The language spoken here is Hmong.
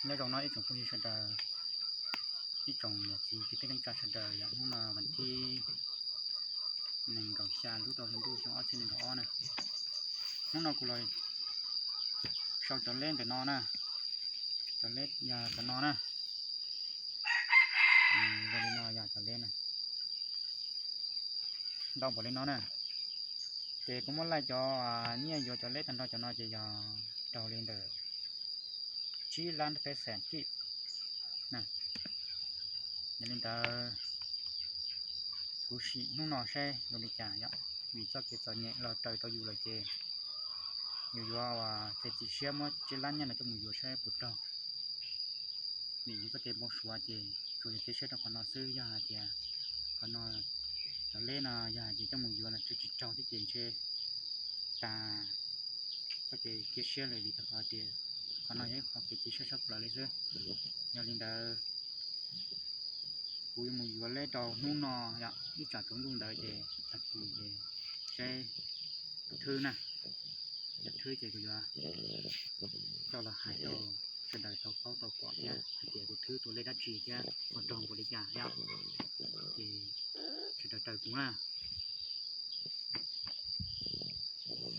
Nyob zoo no ib tsoom phooj ywg sawv daws, ib tsoom niam txiv kwv tij neej tsa sawv daws, yog hnub no vas thib nees nkaum xya lub rau hli ntuj xyoo ob txhiab nees nkaum ob na. Hnub no kuv los sau cov leb ntawm no na, cov leb yog cov no na, li no yog cov leb na, ntau npaum li no na. Ces kuv muab laij cov nyiaj yuav cov leb tag nrho cov no ces yog raug li ntawm tsib lab peb xees kib. Yog li ntawd kuv sim hnub no saib zoo li cas yom, vim txoj kev txom nyem los raws tau yus lawm ces yus yuav ua txiav txim siab muab tsib lab nyiaj no coj mus yuav saib puas raug. Vim yus txoj kev npau suav ces tsuas yog cia siab rau qhov no xwb, yog hais tias qhov no cov leb no yog hais tias coj mus yuav los tsis raug thiab ces ntshe tas txoj kev cia siab lawm, vim rau qhov tias qhov no yog ib qho kev cia siab tshaj plaws li xwb. Yog li ntawd kuv yuav mus yuav leb rau hnub no yom, ib tsam tsaus ntuj ntawd ces tag kis ces saib thwb na, yog thwb ces kuv yuav coj los hais rau sawv daws tau paub tau pom thiab hais tias kuv thwb tua lej dab tsi thiab ua raug npaum li cas thiab, ces sawv daws raws kuv na.